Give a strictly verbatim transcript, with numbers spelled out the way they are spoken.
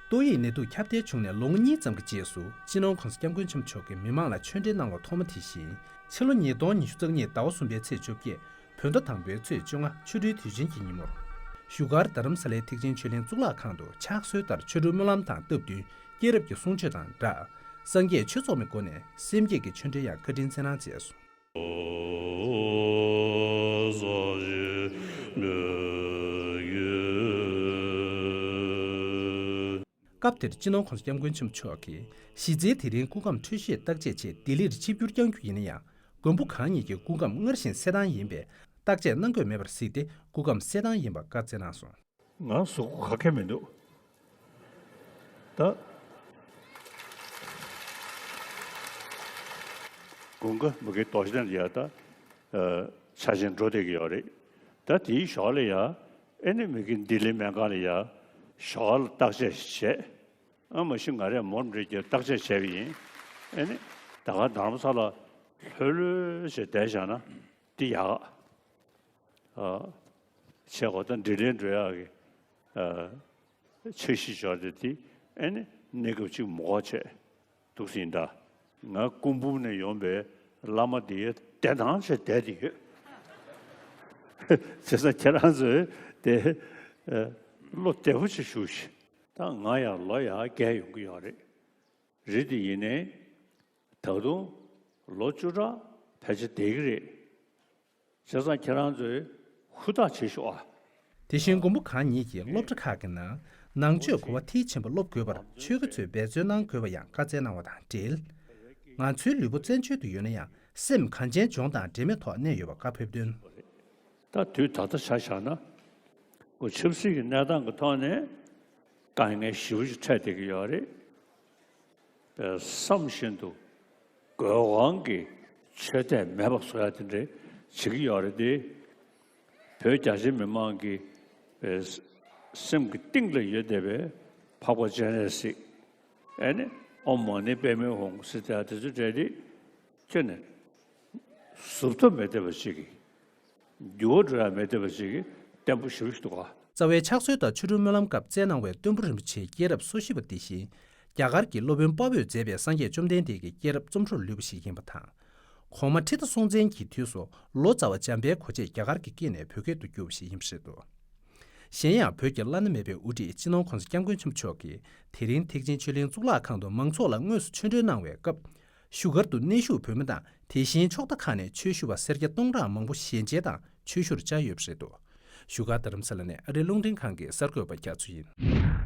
ཏོག་དབྱིབས་ནད་དུག་ཁྱབ་གདལ་བྱུང་ནས་ལོ་ངོ་གཉིས་ཙམ་གྱི་རྗེས་སུ་སྤྱི་ནོར་༧གོང་ས་༧སྐྱབས་མགོན་ཆེན་པོ་མཆོག་གིས་མི་མང་ལ་ཆོས་འབྲེལ་གནང་བ་ཐོག་མ་དེ་བཞིན་ཕྱི་ལོ་ཉིས་སྟོང་ཉི་ཤུ་རྩ་གཉིས་ཟླ་བ་གསུམ་པའི་ཚེས་བཅོ་བརྒྱད་བོད་ཟླ་དང་པོའི་ཚེས་བཅོ་ལྔ་ཆོ་འཕྲུལ་དུས་ཆེན་གྱི་ཉིན་མོར། བཞུགས་སྒར་རྡ་རམ་ས་ལའི་ཐེག་ཆེན་ཆོས་གླིང་གཙུག་ལག་ཁང་དུ་ཕྱག་སྲོལ་ལྟར་ཆོ་འཕྲུལ་སྨོན་ལམ་དང་སྟབས་བསྟུན་སྐྱེས་རབས་ཀྱི་གསུང་ཆོས་དང་སྦྲགས། སངས་རྒྱས་ཆོས་ཚོགས་མའི་སྒོ་ནས་སེམས་བསྐྱེད་ཀྱི་ཆོས་འབྲེལ་ཡང་བཀའ་དྲིན་སྩལ་གནང་མཛད་སོང་། སྐབས་དེར་སྤྱི་ནོར་༧གོང་ས་༧སྐྱབས་མགོན་ཆེན་པོ་མཆོག་གིས་གཞི་རྩའི་དེ་རིང་སྐུ་ཁམས་འཕྲོད་བཞེས་བརྟག་དཔྱད་ཆེད་ལྡི་ལིར་ཆིབས་བསྒྱུར་བསྐྱང་རྒྱུ་ཡིན་ན་ཡང་། མགོན་པོ་གང་ཉིད་ཀྱི་སྐུ་ཁམས་སྔར་བཞིན་གསལ་ཐང་ཡིན་པས་བརྟག་དཔྱད་གནང་དགོས་མེད་པར་གཟིགས་ཏེ་སྐུ་ཁམས་གསལ་ཐང་ཡིན་པ་བཀའ་སྩལ་གནང་སོང་། ང་གཟུགས་པོ་ག་གེ་མི་འདུག་ད་དགུན་ཁ་མ་གི་རྡོ་ཤ་ལ་ཡ་ད་ཆ་ཆེན་འགྲོ་བསྡད་ཀྱི་ཡོད་རེད། ད་དེའི་ཞོར་ལ་ཡ་ཨེ་ནི་མ་གི་ལྡི་ལི་སྨན་ཁང་ལ་ཡ་ཞོར་ལ་བརྟག་དཔྱད་བྱས། ཨ་མ་གཞི་ང་རས་མོར་མི་རིགས་ཀྱི་བརྟག་དཔྱད་བྱས་པ་ཡིན། ཨེ་ནི་ད་ག་རྡ་རམ་ས་ལ་ལྷོད་ལྷོད་བྱས་བསྡད་བཞག་ན་འདི་ཡག་ཨ། བྱས་གོ་ད་འདྲི་ལན་འགྲོ་ཡག་གི་ཨ། འཆར་གཞི་འབྱོར་ཏེ་དེ་ཨེ་ནི་གནས་སྐབས་གཅིག་མ་གོ་བྱས་འདུག་སེ་ཡིན་ད། ང་སྐུ་འབུམ་ནས་ཡོང་པའི་བླ་མ་དེ་བདེ་ཐང་ཆེ་བསྡད་དེ་ཡོད། བྱས་ཙང་ཁྱེད་རང་ཚོས་དེ་ཨ། བློ་བདེ་པོ་ཅིག་བཞུགས་ཤིག་ད་ང་ཡང་ལོ་ཡར་རྒས་ཡོང་གི་ཡོད་རེད། རེད་དེ་ཡིན་ནའི་ད་དུང་ལོ་བཅུ་ཕྲག་ཕལ་ཆེར་བསྡད་ཀྱི་རེད། བྱས་ཙང་ཁྱེད་རང་ཚོས་ཧུར་ཐག་བྱེད་ཤོག་ཨ། དེ་བཞིན་མགོན་པོ་གང་ཉིད་ཀྱིས་སློབ་གྲྭ་ཁག་གི་ནང་ནང་ཆོས་གོ་བ་མཐིལ་ཕྱིན་པ་སློབ་དགོས་པར་ཆོས་དགེ་ཚོས་འབད་བརྩོན་གནང་དགོས་པ་ཡང་བཀའ་སྩལ་གནང་བ་དང་འབྲེལ། ང་ཚོའི་ལུས་པོ་བཙན་བྱོལ་དུ་ཡོད་ན་ཡང་སེམས་གངས་ཅན་ལྗོངས་དང་འབྲེལ་མེད་ཐོག་གནས་ཡོད་པ་བཀའ་ཕེབས་དོན། ད་དུས་ད་ལྟ་ཆ་བཞག་ན། ཁོ་ཆབ་སྲིད་ཀྱི་གནས་སྟངས་ཀྱི་ཐོག་ནས་དཀའ་ངལ་ཞེ་པོ་ཅིག་འཕྲད་བསྡད་ཀྱི་ཡོད་རེད། བསམ་བཞིན་དུ་དགོས་དབང་གི་ཆོས་དད་མེད་པ་བཟོ་ཡ་དེ་འདྲ་བྱེད་ཀྱི་ཡོད་རེད་དེ། བོད་རྒྱ་ཆེ་མི་མང་གི་སེམས་ཀྱི་གཏིང་ལ་ཡོད་བསྡད་པའི་འཕགས་པ་སྤྱན་རས་གཟིགས། ཨེ་ནི་ཨོཾ་མ་ཎི་པདྨེ་ཧཱུྃ་ཟེར་ཡ་དེ་ཚོ་འདྲ་དེ་ཁྱོན་ནས་ཟུར་ཐོབ་མེད་བསྡད་པ་ཅིག་གིས། འགྱུར་བ་འགྲོ་ཡ་མེད་བསྡད་པ་ཅིག་གིས་བརྟན་པོ་ཞེ་པོ་ཞིག་འདུག་ག་རྩ་བའི་ཕྱག་སྲོལ་ལྟར་ཆོ་འཕྲུལ་སྨོན་ལམ་སྐབས་སྩལ་གནང་བའི་སྟོན་པ་རིན་པོ་ཆེའི་སྐྱེས་རབས་སོ་བཞི་པ་འདི་བཞིན་རྒྱ་གར་གྱི་སློབ་དཔོན་དཔའ་བོས་མཛད་པའི་སངས་རྒྱས་བཅོམ་ལྡན་འདས་ཀྱི་སྐྱེས་རབས་རྩོམ་བྲོ་ལུས་པ་ཞིག་ཡིན་པ་དང་། གོང་མ་ཁྲི་ཟླ་སྲོང་བཙན་གྱི་དུས་སུ་ལོ་ཙཱ་བ་འཇམ་དཔལ་གོ་ཆེ་རྒྱ་གར་གྱི་དཀྱིལ་ནས་བོད་སྐད་དུ་བསྒྱུར་བ་ཞིག་ཡིན་པ་རེད་འདུག་གཞན་ཡང་བོད་ཀྱི་བླ་ན་མེད་པའི་དབུ་ཁྲིད་སྤྱི་ནོར་༧གོང་ས་༧སྐྱབས་མགོན་ཆེན་པོ་མཆོག་གིས་དེ་རིང་ཐེག་ཆེན་ཆོས་གླིང་གཙུག་ལག་ཁང་དུ་མང་ཚོགས་ལ་དངོས་སུ་ཆོས་འབྲེལ་གནང་བའི་སྐབས། བཞུགས་སྒར་དུ་གནས་བཞུགས་བོད་མི་དང་དེ་བཞིན་ཕྱོགས་མཐའ་ཁག་ནས་ཆོས་ཞུ་བ་སེར་སྐྱ་སྟོང་ཕྲག་མང་པོ་ཞལ་མཇལ་དང་ཆོས་ཞུར་བཅར་ཡོད་པ་རེད་འདུག་བཞུགས་སྒར་རྡ་རམ་ས་ལ་ནས་ཨ་རིའི་རླུང་འཕྲིན་ཁང་གི་གསར་འགོད་པ་རྒྱ་མཚོ་ཡིན།